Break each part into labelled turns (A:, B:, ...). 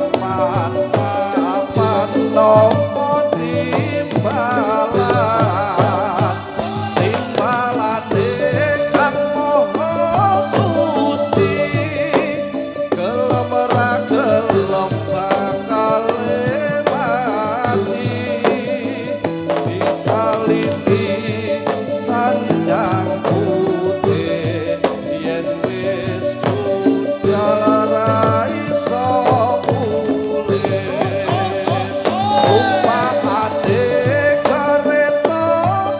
A: Papan papan nampa timbalan, timbalane Kang Maha Suci, gelem ra gelem bakal mati, disalini sandang putih, yen wis budal ra iso mulih. Tumpakane kereta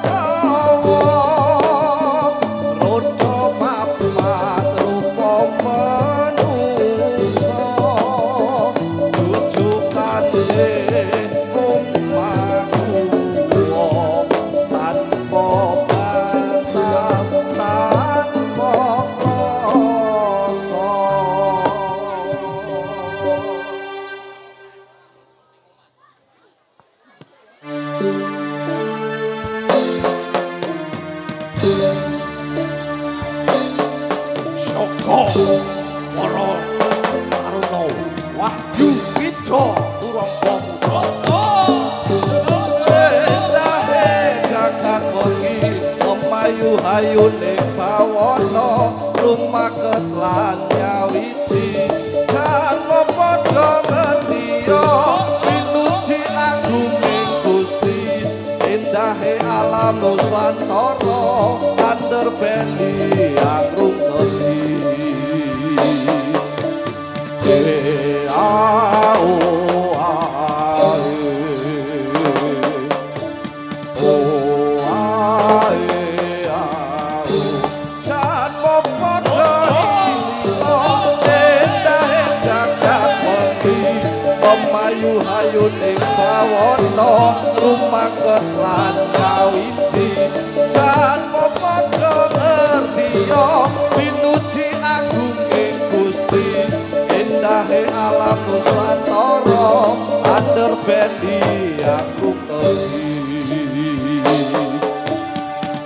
A: Jawa, roda papat rupa manungsa, jujukane omah guwa, tanpa bantal tanpa kloso.
B: Saka para taruna wahyu kida turangga muda.
A: Endahe jagat wengi, memayu hayune bawana, rumaket lan nyawiji, janma padha ngertiya pinuji agunging Gusti. Endahe alam nusantara, kander bendi angrung gedi. E a o a e o a e a o, janma padha ilika, endahe jagat wengi, pemayu hayuning bawana, rumaket lan kawiji, janma padha ngertiya pinuji agunging Gusti. Endahe alam nusantara, ander bendi aku kedi.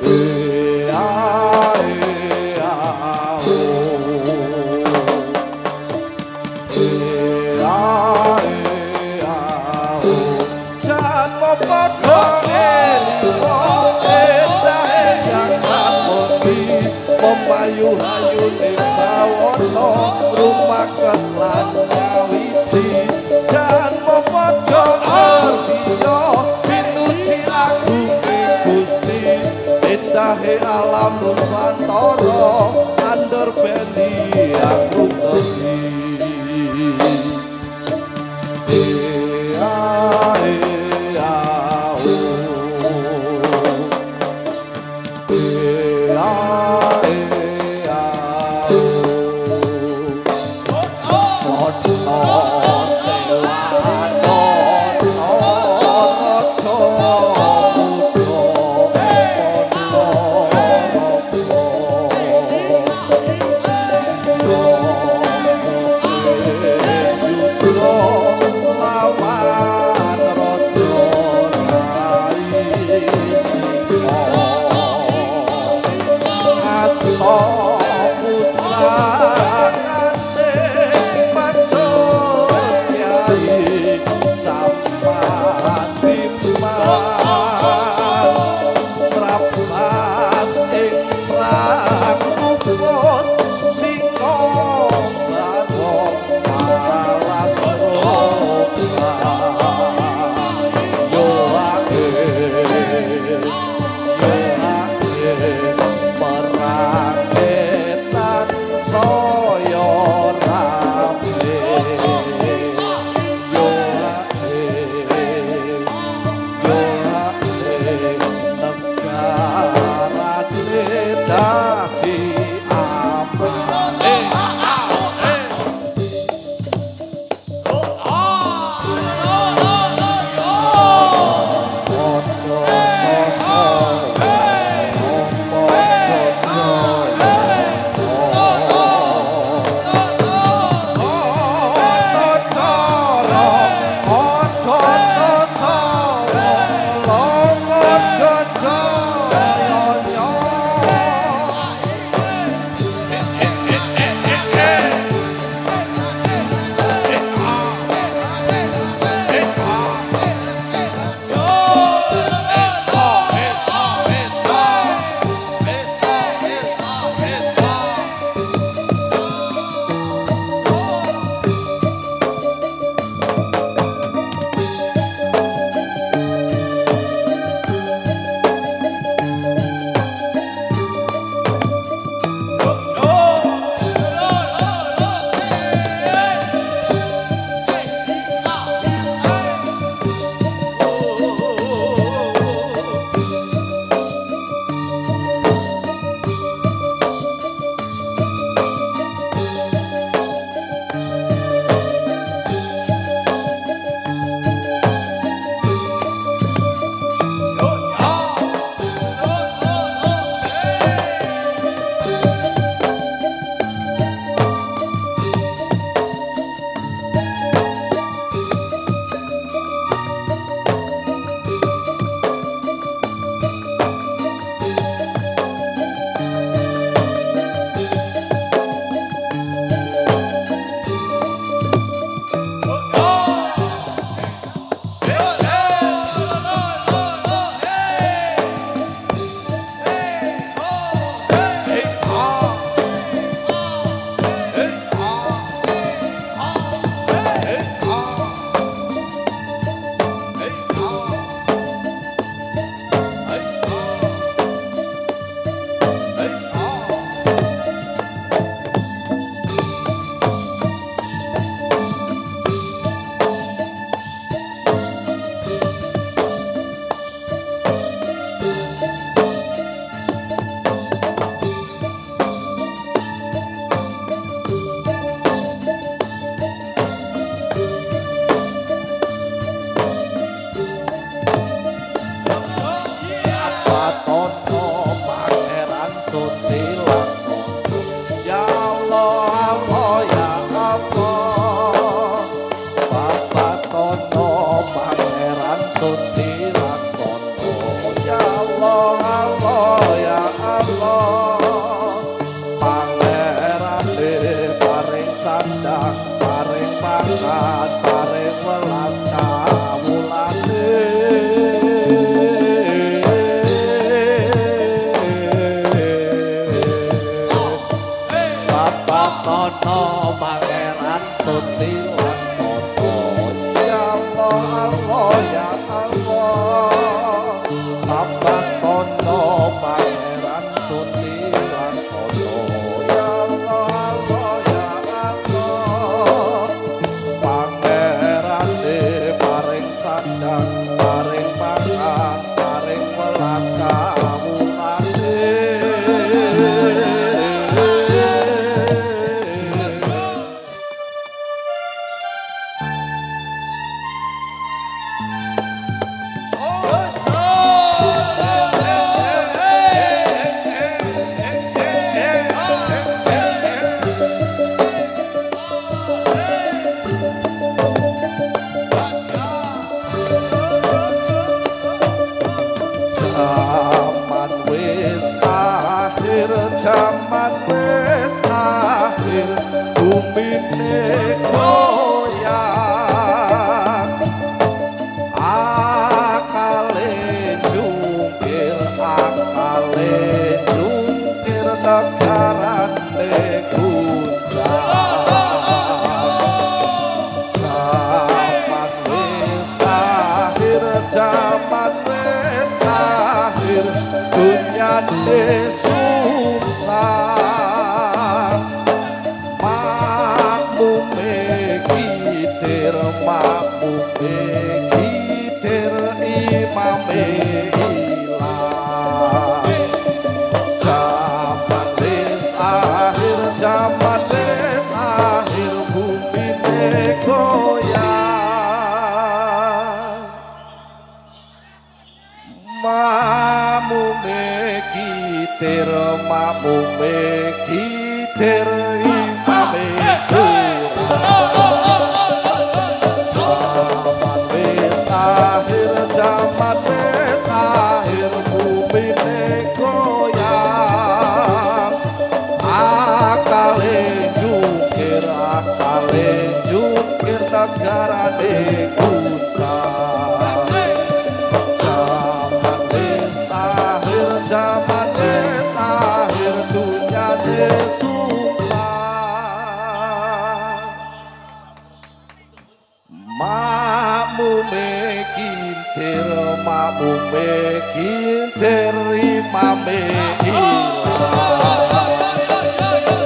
A: E a e a o, e a e a o, janma padha elinga, endahe jagat wengi, pemayu hayuning bawana, rumaket lan nyawiji, janma padha ngertiya pinuji agunging Gusti. Endahe alam nusantara, ander bendi aku kedi. E a e a o, e a e a o. Padha selana raja muda Ponorogo, siya yudha. Suti Laksono. Ya Allah Allah ya Allah, pangerane paring sandang, paring pangan, paring welas kawulane. Babatono Pangeran Suti Laksono. Ya Allah Allah ya Allah, Babatono Pangeran Suti Laksono. Ya Allah Allah ya Allah, pangerane paring sandang, paring pangan, paring welas kawulane. Jaman wis akhir, jaman wis akhir, bumine goyang, akale jungkir, akale jungkir, negarane guncang. Jaman wis akhir, jaman wis akhir, dunyane susah, makmume kitir, makmume kitir, imame ilang. Jaman wis akhir, jaman wis akhir, bumine goyang, mamume kitir, mamume kitir, imame kurang. Jaman wis akhir, jaman wis akhir, bumine goyang, akale jungkir, akale jungkir, negarane guncang. Jaman wis akhir, jaman wis akhir, dunyane susah, makmume kintir, makmume kintir, imame ilang.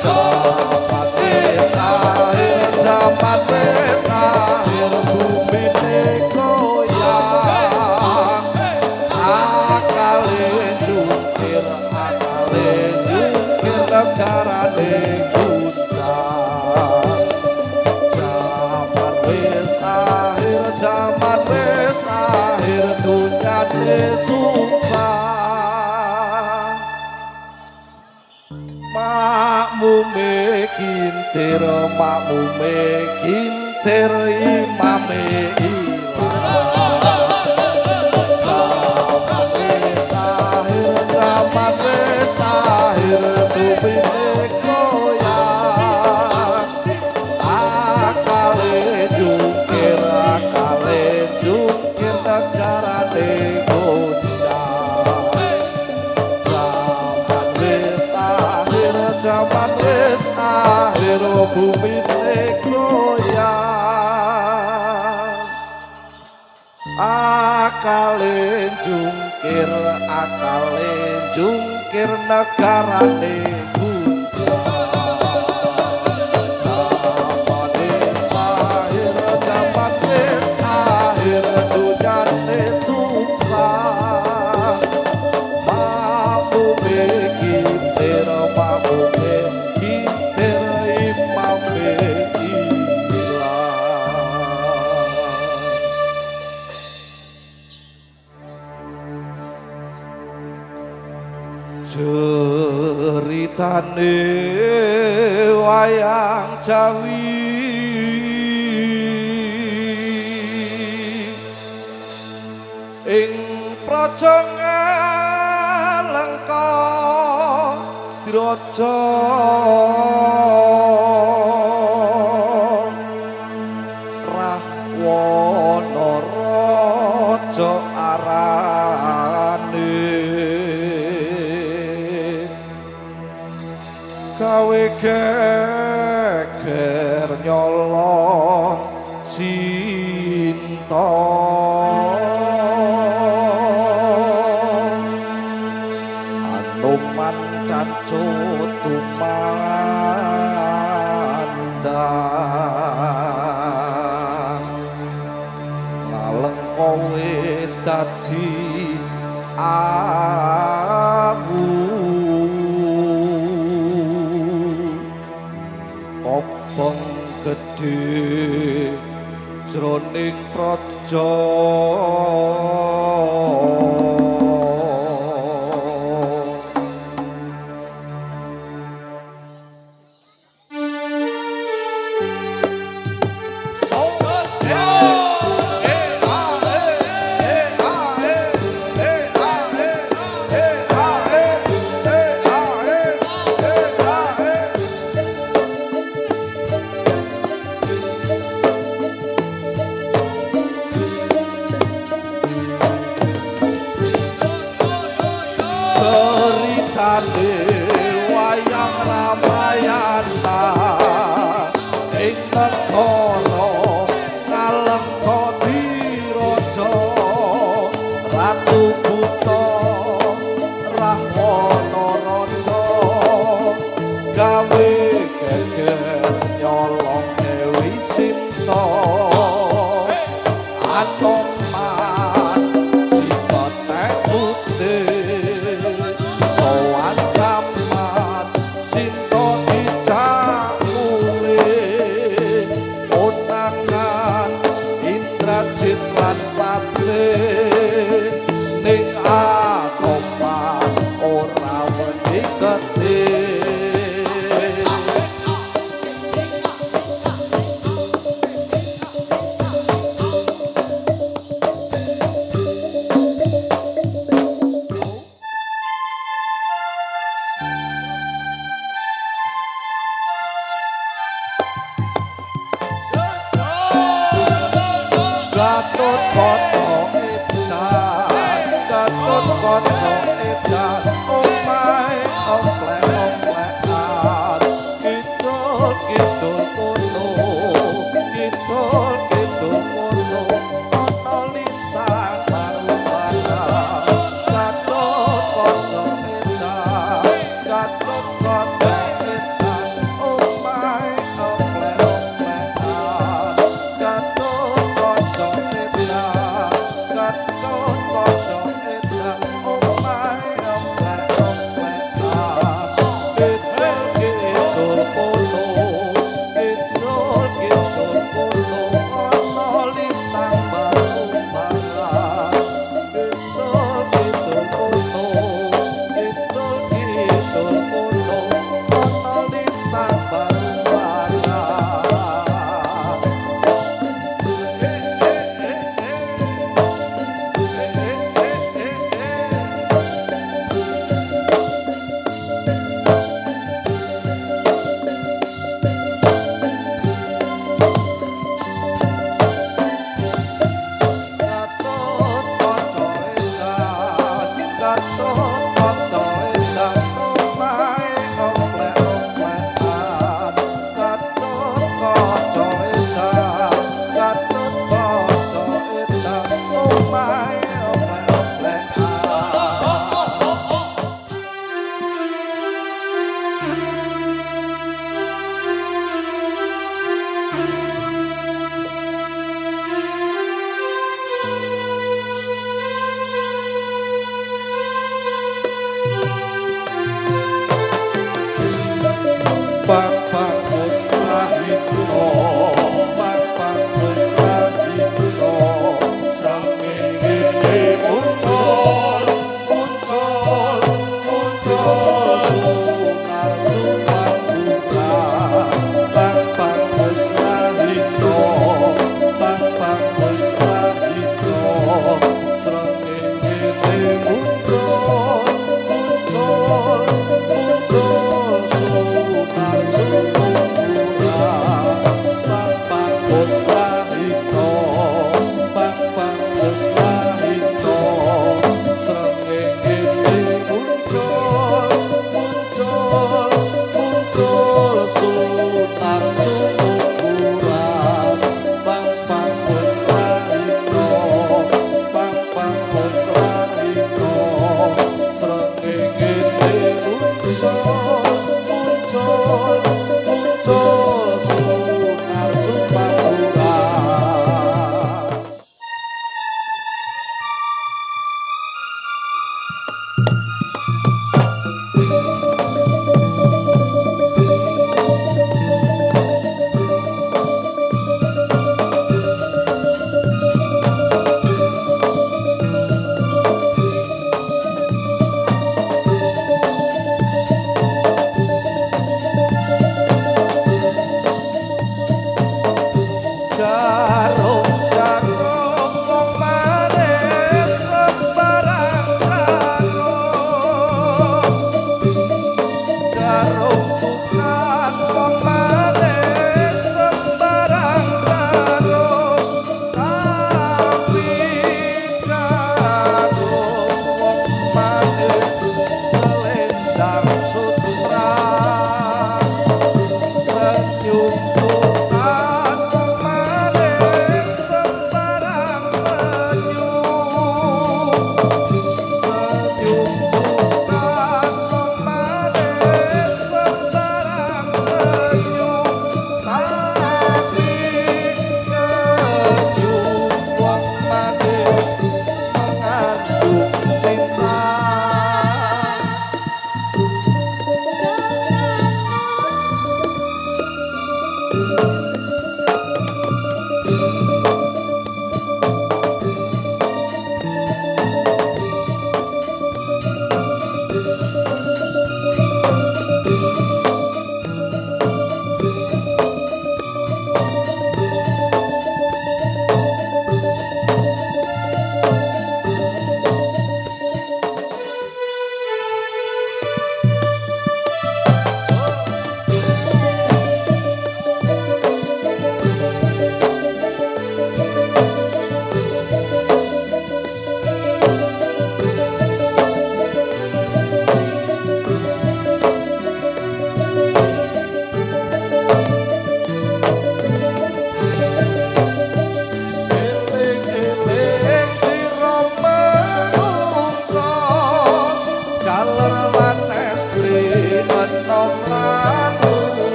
A: Jaman wis akhir, jaman wis akhir, bumine goyang, akale jungkir, akale jungkir, negarane guncang. Jaman wis akhir, jaman wis akhir, dunyane susah, makmume kintir, makmume kintir, imame ilang. Jaman wis akhir, jaman wis akhir, bumine goyang, akale jungkir, akale jungkir, negarane goncang. Jaman wis akhir, jaman wis akhir, bumine goyang, akale jungkir, akale jungkir, negarane guncang. Jaman wis akhir, jaman wis akhir, dunyane susah, mamume kintir, mamume kintir, imame ilang. Ceritane wayang Jawi. Ing praja Ngalengka Diraja Rahwana raja arane gawe geger nyolong Sinta. Anoman cacut tumandang Ngalengka wis dadi awu kobong gedhe jroning praja. Ceritane wayang Ramayana ing negara Ngalengka Diraja Ratu Buta Rahwana raja gawe geger nyolong Dewi Sinta. Anoman si petek putih sowan kamat Sinta dicakule konangan Indrajit lan Patih ning Anoman ora wedi getih. Gatot Kaca edan, Gatot Kaca edan, omahe omplek-omplekan. Kidul kidul kono, kidul kidul kono, ana lintang marubana. Gatot Kaca edan, Gatot Kaca edan, omahe omplek-omplekan. Gatot Kaca edan, Gatot Kaca edan, omahe omplek-omplekan. Kidul kidul kono, kidul kidul kono, ana lintang marubana. Kidul kidul kono, kidul kidul kono, ana lintang marubana. Gatot Kaca edan, Gatot Kaca edan, omahe omplek-omplekan. Gatot Kaca edan, Gatot Kaca edan, omahe omplek-omplekan. Bang Musrahino, Bang Musrahino, srengenge muncul, muncul, muncul, sunar sunan buka. Bang Musrahino, Bang Musrahino, srengenge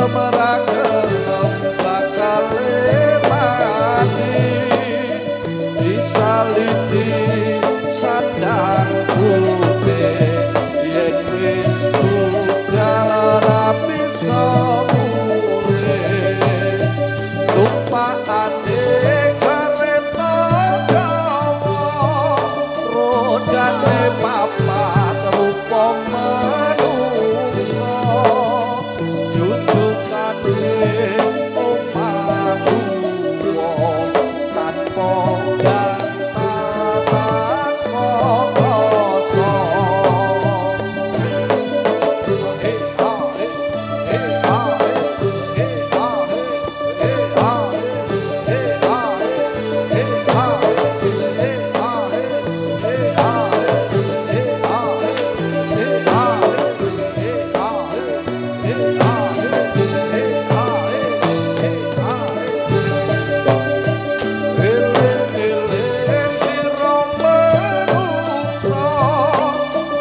A: Gelem ra gelem bakal mati disaliti sandang putih yen wis budal ra bisa mulih tumpakane kereta Jawa rodane papat rupa manungsa jujukane omah tuwa tanpa bantah tanpa rasa. He ha he, he ha he, he ha he, he ha he, he ha he, he ha he, he ha he, he ha he, he ha he, he ha he, he ha he, he ha he, he ha he, he ha he. Eling-eling sira manungsa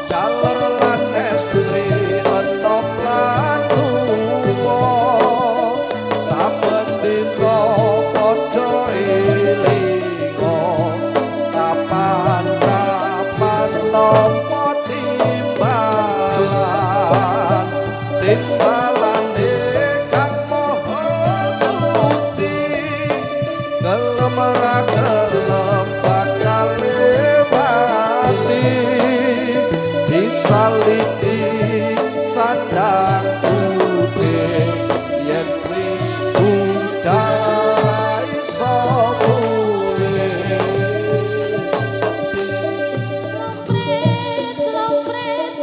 A: jaler lan estri enom lan tuwa saben dina padha elinga kapan-kapan nampa timbalan timbalane kang maha suci gelem ra gelem bakal mati disaliti sandang putih yen wis budal iso mulih.
C: Slompret, slompret,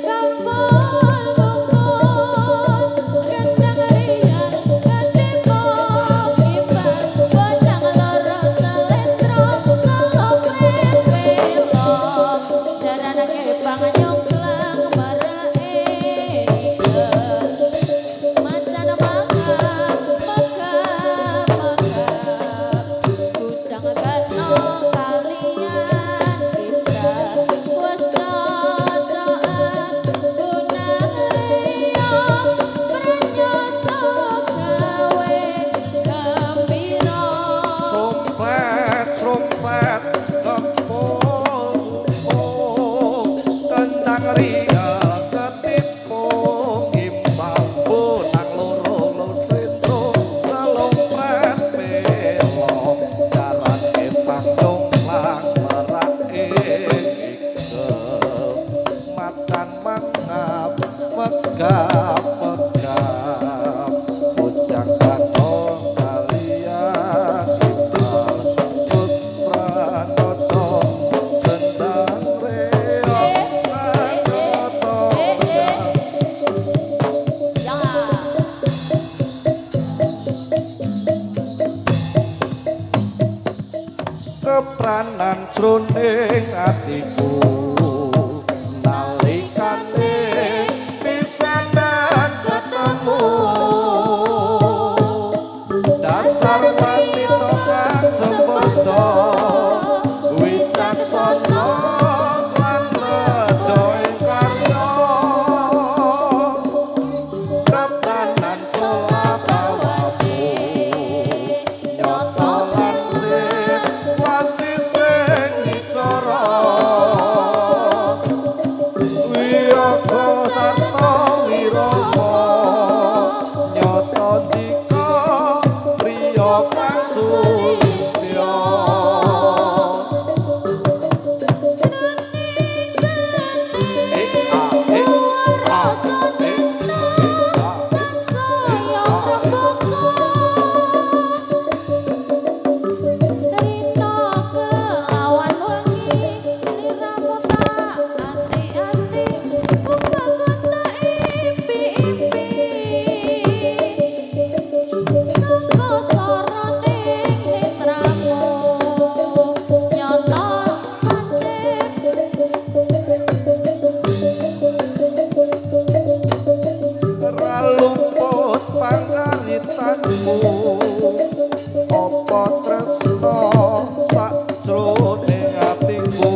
C: kampung rukun, gendang riang ketipung gimbal, bonang loro slendro, slompret pelog, jaran kepang nyongklang merake ikel, macan mangap megap megap, bujang gano kalian kita wis cocokan gunarya pranyata gawe gembira.
A: Sompet, sompet, kempul, kendang ria ketipung, gimbal bonang loro slendro, selompret pelog, jaran kepang nyongklang merake ikel, macan mangap megap megap, bujang gano kalian iqbal Pustranoto kendang reog pranoto.
C: Ya.
A: Kepranan jroning atiku nalikane pisanan ketemu dasar wanita kang sembodo wicaksana lan ledha ing karya kepranan selabawamu nyata lante wasising wicara wiyaga sarta wirama nyata ndika priya kang sulistya. Eh, ah, eh, ah,
C: Rasa
A: eh,
C: tresna
A: eh, ah,
C: tansaya rembuka rina kelawan wengi sliramu tak ati-ati bagus tak impi-impi saka soroting netramu nyata sancip.
A: Ra luput pangkaritanmu apa tresna sakjroning atiku.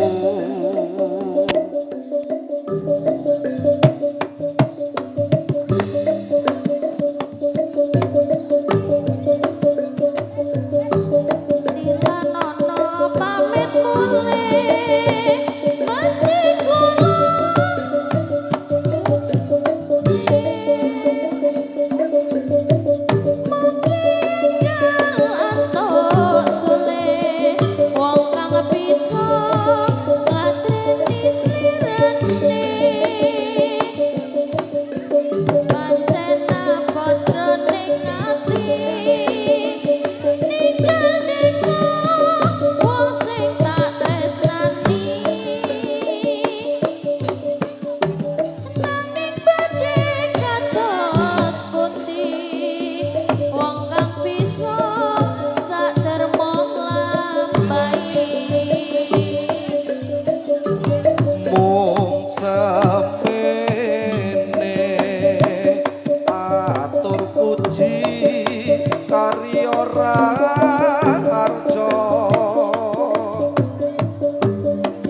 A: Raharja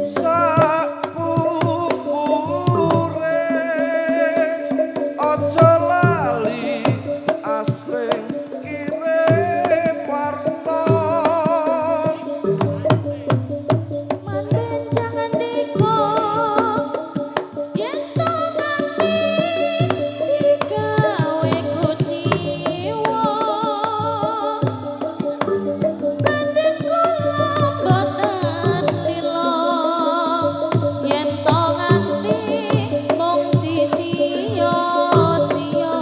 A: Sakpungkure aja lali asring kirim warta.
C: Man benjangan diko yen to nganti digawe kuciwa, batin kula boten lila yen to nganti mung disiya-siya.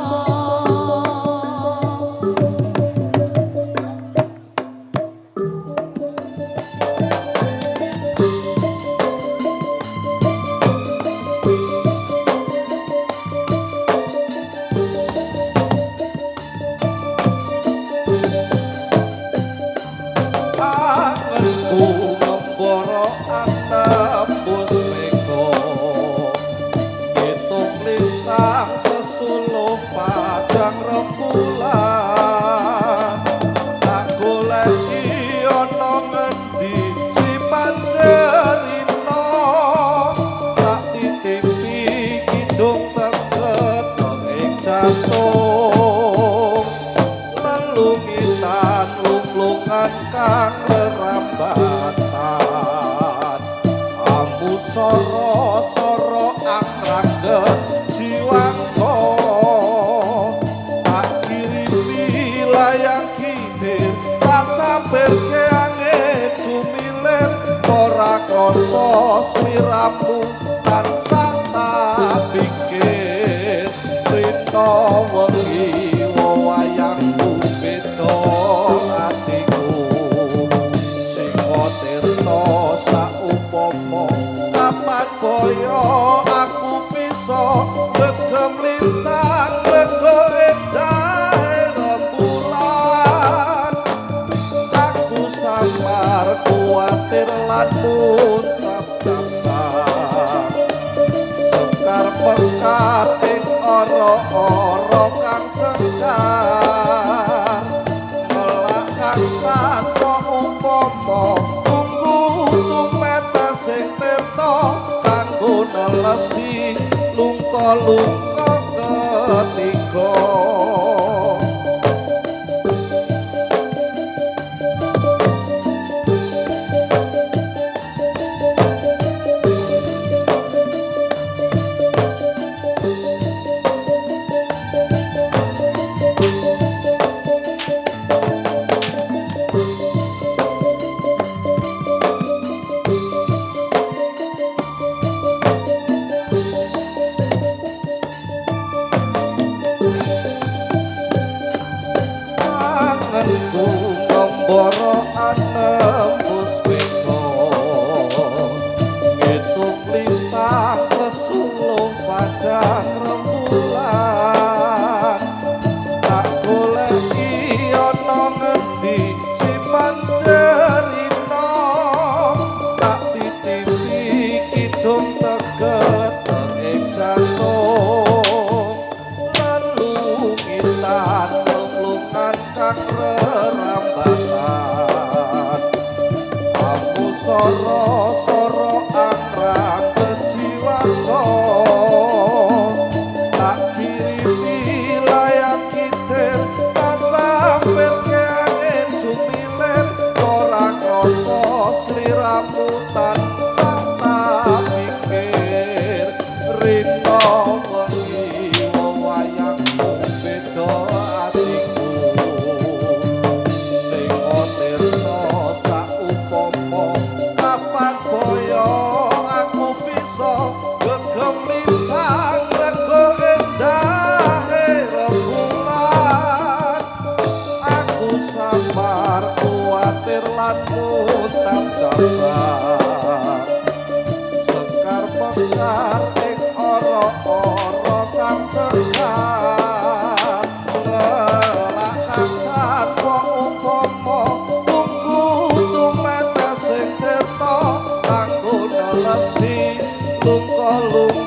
A: Angenku ngembara anembus mega, ngitung lintang sesuluh padang rembulan. Tak goleki ana ngendi si pancerina, tak titipi kidung teget ing jantung, lelungitan lunglungan kang rerambatan, ambu soro-soro angrangget jiwangga. Tak kirimi layang kitir kasampirke angin sumilir, ora krasa sliramu tansah tak pikir. Rina wengi wayangku beda atiku, sing tirta saupama kapan kaya aku bisa gegem lintang rega endahe rembulan. Aku samar kuwatir lan muntap capang, sekar mekar ing ora-ora kang cengkar, melak kang tanpa upama tunggu tumetes ing tirta kanggo nelesi lungka-lungka ketiga. Angenku ngembara anembus mega, ngitung lintang sesuluh padang rembulan. Tak goleki ana ngendi si pancerina, tak titipi kidung teget ing jantung, lelungitan lunglungan kang rerambatan, ambu soro-soro angrang kejiwangga. Tak kirimi layang kitir kasampirke angin sumilir, ora krasa sliramu tansah tak pikir. Rina wengi wayangku beda atiku, sing tirta saupama kapan kaya aku bisa gegem lintang rega endahe rembulan. Aku samar kuwatir lan muntap cabang, sekar mekar ing ora-ora kang cekar, ngelak kang tanpa upama tunggu tumetes ing tirta kanggo nelesi lungka-lungka.